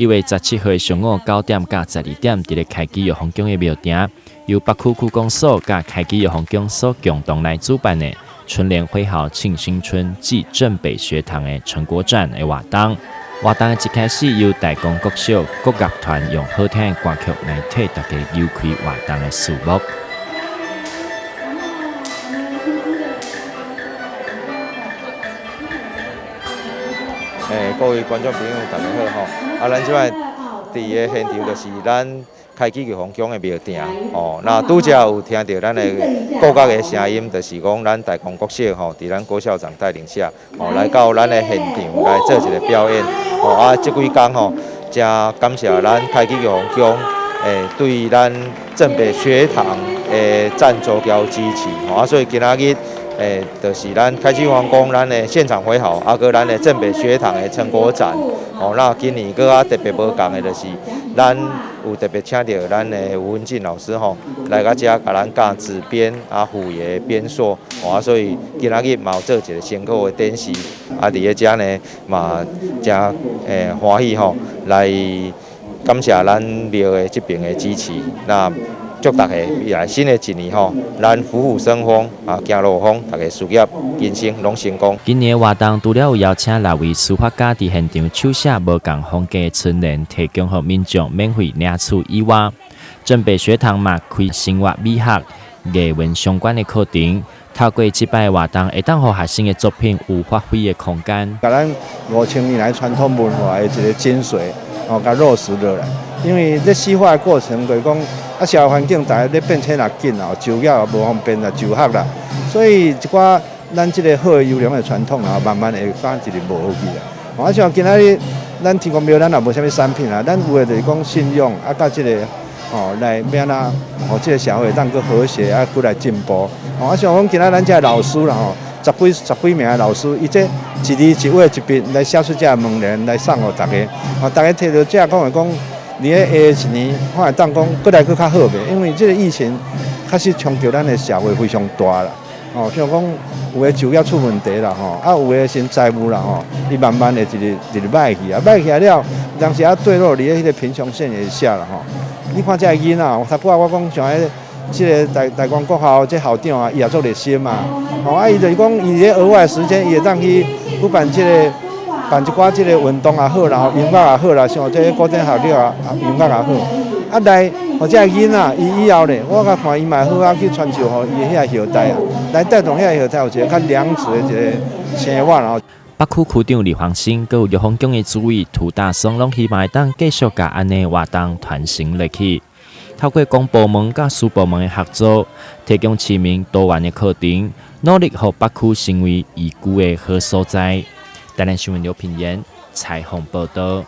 1月17號的上午9點到12點，佇咧開基玉皇宮的廟埕，由北區區公所佮開基玉皇宮所共同來主辦的春聯揮毫慶新春暨鎮北學堂的成果展的活動。活動的一開始由大光國小國樂團用好聽的歌曲來替大家扭開活動的序幕。欸，各位觀眾朋友，大家好吼！啊，咱這擺佇个現場就是咱開基玉皇宮的廟埕吼。那拄才有聽著咱的國樂的聲音，就是講咱大光國小吼，佇咱郭校長帶領下吼，來到咱的現場來做一個表演吼。啊，這幾工吼，誠感謝咱開基玉皇宮欸，對咱鎮北學堂的贊助佮支持吼。啊，所以今仔日，欸，就是咱開基玉皇宮咱的現場揮毫，啊，閣咱的鎮北學堂的成果展，吼，那今年閣較特別無仝的，就是咱有特別請著咱的吳文進老師吼，來到遮共咱教紙編啊、虎爺編塑，吼啊，所以今仔日嘛有做一個成果的展示，啊，佇咧遮呢嘛誠欸歡喜吼，來感謝咱廟的這邊的支持，那。祝大家未來新的一年吼，咱虎虎生風啊，行路風，大家事業、人生攏成功。今年活動除了有邀請六位書法家佇現場手寫無仝風格的春聯，提供予民眾免費領取以外，鎮北學堂嘛開生活美學、藝文相關的課程，透過這擺活動，會當予學生的作品有發揮的空間。共咱5000年來傳統文化的一個精髓，哦，共落實落來。因為咧四化的過程，就是講啊，社會環境逐家咧變遷也緊啊，就業也無方便啦，就學啦，所以一寡咱這個好的優良的傳統啊，慢慢會發一直無去啦。啊，像今仔日咱天公廟，咱也無啥物產品啊，咱有的就是講信仰啊，佮這個吼來欲按怎，予這個社會當閣和諧啊，閣來進步。吼，啊，像講今仔咱這老師啦吼，十幾名的老師，伊這一字一畫一筆來寫出這個門聯來送予大家，吼，大家提著這講會講。佇咧下一年，看會當講閣來閣較好袂？因為這個疫情確實衝擊咱的社會非常大啦。吼，像講有的就業出問題啦，吼，啊有的先債務啦，吼，伊慢慢會一直一直歹去啊，歹去了，當時啊墜落佇咧彼個貧窮線以下啦，吼。你看這个囡仔，頭拄仔我講像彼個這个大大光國校這校長啊，伊也足熱心嘛，吼啊，伊就是講伊咧額外時間，伊會當去舉辦這個。辦一寡這個運動也好啦，音樂也好啦，像這個古典學樂啊，音樂也好。啊來，予這个囡仔，伊以後咧，我共看伊嘛會好啊去傳授予伊遐後代啊，來帶動遐後代有一個較良質的一個生活啦。北區區長李黃新，閣有玉皇宮的主委涂大松，攏希望會當繼續共按呢活動傳承落去。透過公部門佮私部門的合作，提供市民多元的課程，努力予北區成為宜居的好所在。台南新聞劉品言採訪報導。